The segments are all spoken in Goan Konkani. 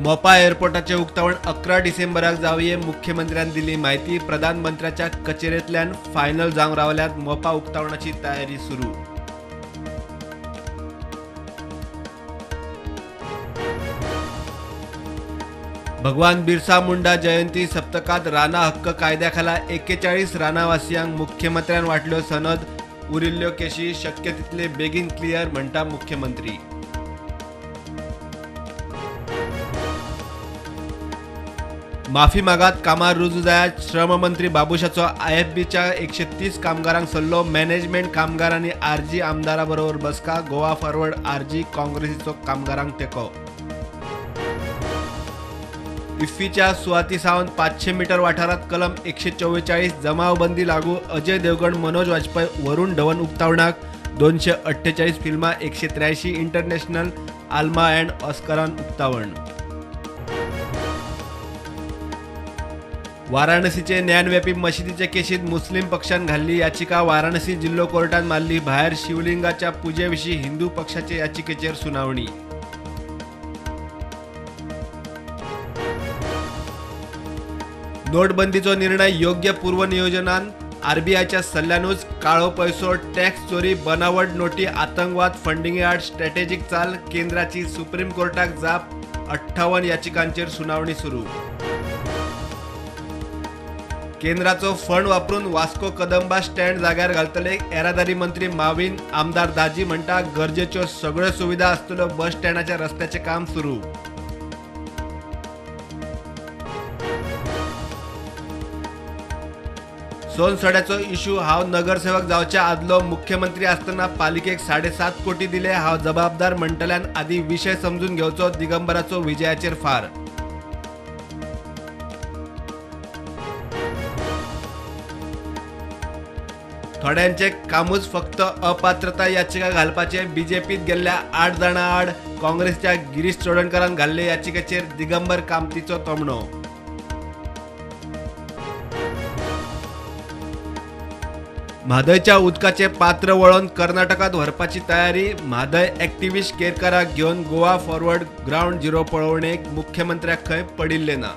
मोपा एअरपोर्टाचे उक्तावण 11 डिसेंबराक जावये, मुख्यमंत्र्यान दिली म्हायती. प्रधानमंत्र्याच्या कचेरेंतल्यान फायनल जावंक रावल्यात. मोपा उक्तावणाची तयारी सुरू. भगवान बिरसा मुंडा जयंती सप्तकात राना हक्क कायद्याखाला 41 रानावासियांक मुख्यमंत्र्यान वांटल्यो सनद. उरिल्ल्यो केशी शक्य तितले बेगीन क्लियर म्हणटा मुख्यमंत्री. माफी मागात, कामार रुजू जायात, श्रममंत्री बाबूशाचो आयएफबीच्या 130 कामगारांक सल्लो. मॅनेजमेंट कामगार आनी आरजी आमदारा बरोबर बसका. गोवा फॉरवर्ड आरजी काँग्रेसीचो कामगारांक तेंको. इफ्फीच्या सुवाती सावन 500 मीटर वाठारात कलम 144 जमावबंदी लागू. अजय देवगण, मनोज वाजपेयी, वरुण धवन उक्तावणाक. 248 फिल्मां, 183 इंटरनॅशनल आल्मा अँड ऑस्करान उक्तावण. वाराणसीचे ज्ञानव्यापी मशिदीचे केशीत मुस्लिम पक्षान घाल्ली याचिका वाराणसी जिल्हो कोर्टान मारली भायर. शिवलिंगाच्या पुजेविशीं हिंदू पक्षाचे याचिकेचेर सुनावणी. नोटबंदीचो निर्णय योग्य पूर्वनियोजनान आरबीआयच्या सल्ल्यानूच. काळो पैसो, टॅक्स चोरी, बनावट नोटी, आतंकवाद फंडिंगे आड स्ट्रॅटेजीक चाल. केंद्राची सुप्रीम कोर्टाक जाप. 58 याचिकांचेर सुनावणी सुरू. केंद्राचो फंड वापरून वास्को कदंबा स्टँड जाग्यार घालतले. येरादारी मंत्री माविन, आमदार दाजी म्हणटा गरजेच्यो सगळ्यो सुविधा आसतल्यो बस स्टँडाच्या रस्त्याचें काम सुरू. सोनसड्याचो इश्यू, हांव नगरसेवक जावच्या आदलो मुख्यमंत्री आसतना पालिकेक 7.5 कोटी दिले, हांव जबाबदार म्हणटल्यान आदी विशय समजून घेवचो. दिगंबराचो विजयाचेर फार. थोड्यांचे कामूच फक्त अपात्रता याचिका घालपाचे. बीजेपीत गेल्ल्या 8 जाणां आड काँग्रेसच्या गिरीश चोडणकारान घाल्ले याचिकेचेर दिगंबर कामतीचो तोमणो. म्हादयच्या उदकाचे पात्र वळोवन कर्नाटकात व्हरपाची तयारी. म्हादय ऍक्टिव्हिस्ट केरकाराक घेवन गोवा फॉरवर्ड ग्रावंड झिरो पळोवणेक मुख्यमंत्र्याक खंय पडिल्लें ना.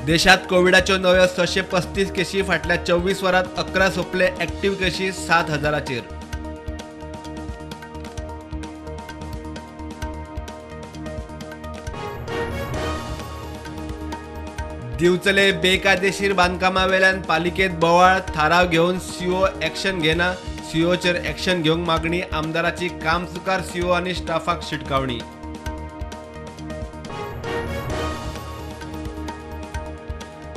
देशात कोविडाच्यो नव्यो 635 केशी. फाटल्या 24 वरांत 11 सोंपले. ऍक्टिव्ह केशी 7,000चेर. दिवचले बेकायदेशीर बांदकामावेल्यान पालिकेत बोवाळ. थाराव घेवन सीओ ऍक्शन घेना. सीओचेर ऍक्शन घेवंक मागणी. आमदाराची कामचुकार सीओ आनी स्टाफाक शिटकावणी.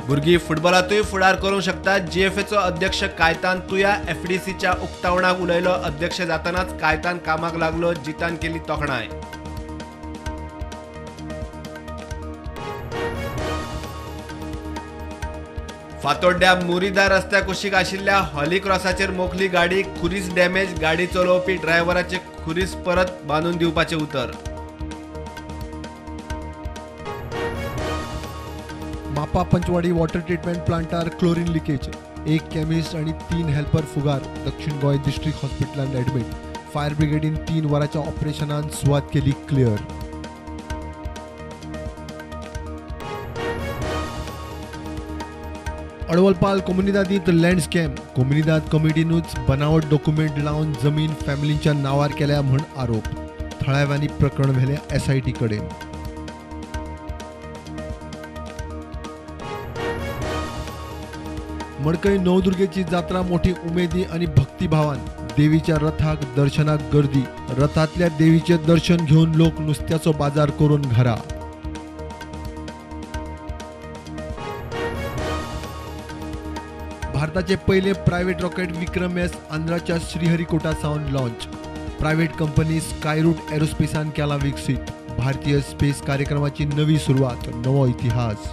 भुरगीं फुटबॉलांतूय फुडार करूंक शकतात. जीएफएचो अध्यक्ष कायतान तुया एफडीसीच्या उक्तावणाक उलयलो. अध्यक्ष जातनाच कायतान कामाक लागलो. जितान केली तोखणाय. फातोड्ड्या मुरीदा रस्त्या कुशीक आशिल्ल्या हॉली क्रॉसाचेर मोखली गाडी. खुरीस डॅमेज. गाडी चलोवपी ड्रायव्हराचे खुरीस परत बांदून दिवपाचें उतर. मापा पंचवाडी वॉटर ट्रिटमेंट प्लांटार क्लोरीन लिकेज. 1 केमिस्ट आणि 3 हेल्पर फुगार. दक्षिण गोंय डिस्ट्रिक्ट हॉस्पिटलांत ॲडमिट. फायर ब्रिगेडीन 3 वरांच्या ऑपरेशनान सुवात केली क्लियर. अडवलपाल कोमुनिदादींत लँड स्कॅम. कोमुनिदाद कमिटीनूच बनावट डॉक्युमेंट लावन जमीन फॅमिलींच्या नांवार केल्या म्हण आरोप. थळाव्यांनी प्रकरण व्हेलें एसआयटी कडेन. मडकय नवदुर्गेची जात्रा मोठी उमेदी आणि भक्तिभावान. देवीच्या रथाक दर्शनाक गर्दी. रथातल्या देवीचे दर्शन घेवन लोक नुस्त्याचो बाजार करून घरा. भारताचे पहिले प्रायव्हेट रॉकेट विक्रम एस आंध्राच्या श्रीहरिकोटा सावन लॉन्च. प्रायव्हेट कंपनी स्कायरूट एरोस्पेसान केला विकसीत. भारतीय स्पेस कार्यक्रमाची नवी सुरवात, नवो इतिहास.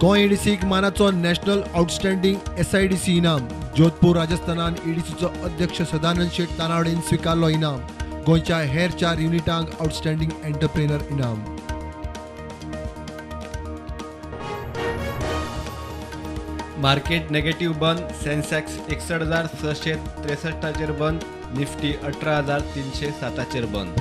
गोंय एडीसीक मानाचो नॅशनल आउटस्टँडिंग एसआयडीसी इनाम. जोधपूर राजस्थानान एडीसीचो अध्यक्ष सदानंद शेट तानावडेन स्विकारलो इनाम. गोंयच्या हेर 4 युनिटांक आउटस्टँडिंग एंटरप्रेनर इनाम. मार्केट नेगेटिव्ह बंद. सेन्सेक्स 61,663 बंद. निफ्टी 18,307 बंद.